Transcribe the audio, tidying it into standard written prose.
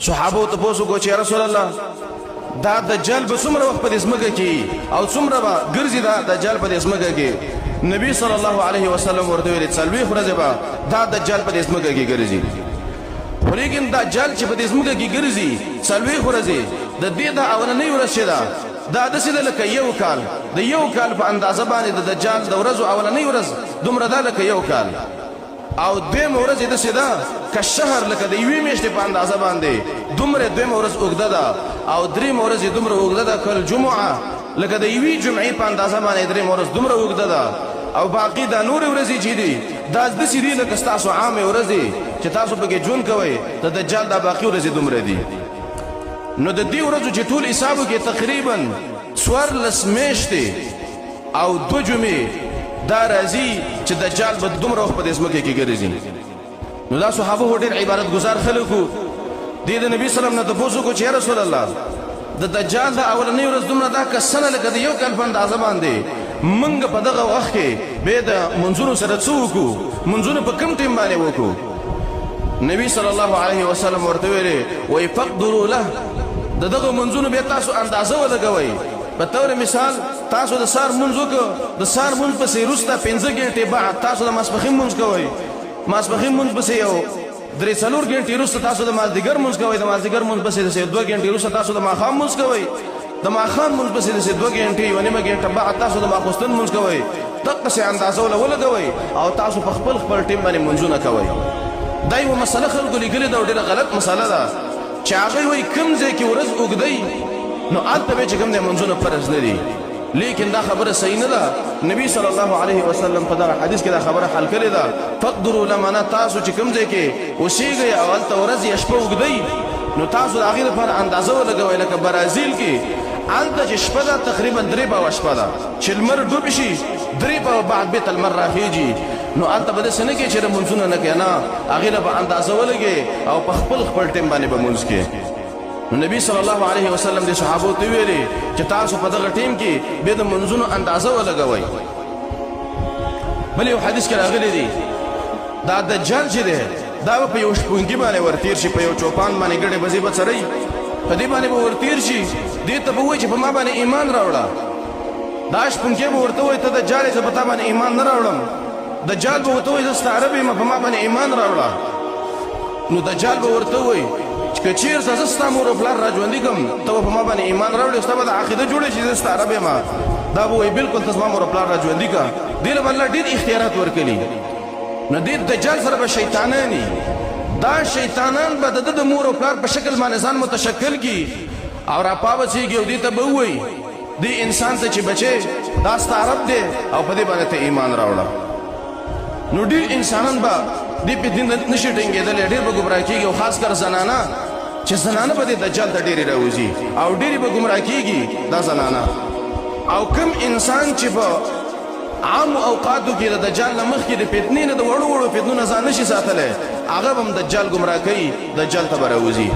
صحابو تپوس وکړو چې یا رسول الله، دا دجال به څومره وخت په دې ځمکه کې او څومره به ګرځي دا دجال په دې ځمکه کې؟ نبی صلی الله علیه وسلم ورته ویلي، 40 ورځې به دا دجال په دې ځمکه کې ګرځي. خو لیکن دجال چې په دې ځمکه کې ګرځي 40 ورځې، د دې دا اولنۍ ورځ چې ده، دا داسې ده لکه یو کال. د یو کال په اندازه باندې د دجال د ورځو اولنۍ ورځ دومره ده لکه یو کال، او دویمه ورځ یې داسې ده که شهر، لکه د یوې میاشتې په اندازه باندې دومره دویمه ورځ اوږده ده، او درېیمه ورځ یې دومره اوږده ده کل جمعه، لکه د یوې جمعې په اندازه باندې درېیمه ورځ دومره اوږده ده. او باقي دا نورې ورځې چې دي، دا داسې دي لکه ستاسو عامې ورځې چې تاسو پکې ژوند کوئ. د دجال دا باقي ورځې دومره دي. نو د دې ورځو چې ټول حساب وکړي، تقریبا 14 میاشتې او 2 جمعې دا راځي چې دجال به دومره وخت په دې ځمکه کې ګرځي. نو دا صحابه هو ډېر عبادت ګزار خلک وو. دې د نبی سلام نه تپوس وکړو چې یا رسول الله، د دجال د اولنۍ ورځ دومره دا کسنه لکه د یو کال په اندازه باندې، مونږ په دغه وخت کې به د منځونو سره څه وکړو؟ منځونه په کوم ټیم باندې وکړو؟ نبی صلی الله علیه وسلم ورته ویلي، وایي فقدروا له، د دغه منځونو بیا تاسو اندازه ولګوئ. په طور مثال تاسو د سهار مونځ وکړو، د سهار مونځ پسې وروسته 5 ګنټې بعد تاسو د ماسپښین مونځ کوئ، ماسپښین مونځ پسې یو درې څلور ګنټې وروسته تاسو د مازدیګر مونځ کوئ، د مازدیګر مونځ پسې داسې 2 ګنټې وروسته تاسو د ماښام مونځ کوئ، د ماښام مونځ پسې داسې 2 ګنټې یوه نیمه ګنټه بعد تاسو د ماخوستن مونځ کوئ. دقسې اندازه له ولګوئ او تاسو په خپل خپل ټیم باندې مونځونه کوئ. دا یوه مسله خلکو لیکلې ده او ډېره غلط مسله ده چې هغوی وایي کوم ځای کې ورځ اوږدوي نو هلته به چې کوم دی منځونه فرض نه دي، لیکن دا خبره صحیح نه ده. نبی صلی الله علیه وسلم په دغه حدیث کې دا خبره حل کړې ده. فقدروا لمنه، تاسو چې کوم ځای کې اوسېږئ او هلته ورځ یا شپه اوږدوي نو تاسو د هغې لپاره اندازه ولګوئ. لکه برازیل کې هلته چې شپه ده تقریبا 3 پاوه شپه ده، چې لمر ډوب شي 3 پاوه بعد بېرته لمر راخېږي، نو هلته به داسې نه کوي چې لمونځونه نه کوي، نه، هغې له به اندازه ولګوي او په خپل خپل ټیم باندې به مونځ کوي. نو نبی صلی الله علیه وسلم د صحابو ته ویلي چې تاسو په دغه ټیم کې به د منځونو اندازه ولګوئ. بل یو حدیث کې راغلی دی، دا دجال چې دی دا به په یو شپونکي باندې ورتیر شي، په یو چوپان باندې ګډې بزې به څروي، په دې باندې به ورتیر شي. دې ته به ووایي چې په ما باندې ایمان راوړه. دا شپونکی به ورته ووایي ته دجال یې، زه په تا باندې ایمان نه راوړم. دجال به ورته ووایي زه ستا رب یم، په ما باندې ایمان راوړه. نو دجال به ورته ووایي چې که چېرته زه ستا مور او پلار را ژوندي کړم، ته به په ما باندې ایمان راوړې، ستا به د عقیده جوړه شي زه ستا رب یم. دا به وایي بالکل ته زما مور او پلار را ژوندي کړه. دې له به الله ډېر اختیارات ورکړي. نو دې دجال سره به شیطانان، دا شیطانان به د ده د مور او پلار په شکل باندې ځان متشکل کړي او راپاوڅېږي او دې ته به ووایي دې انسان ته چې بچې دا ستا رب دی او په دې باندې ته ایمان راوړه. نو ډېر انسانان به دې په دین نشي ټینګېدلی، ډېر به ګمراه کېږي، او خاص کر زنانه، چې زنانه به دې دجال ته ډېرې راوځي او ډېرې به ګمراه کېږي دا زنانه. او کوم انسان چې په عام اوقاتو کې د دجال نه مخکې د فتنې نه، د وړو وړو فتنو نه ځان نشي ساتلی، هغه به هم دجال ګمراه کوي، دجال ته به راوځي.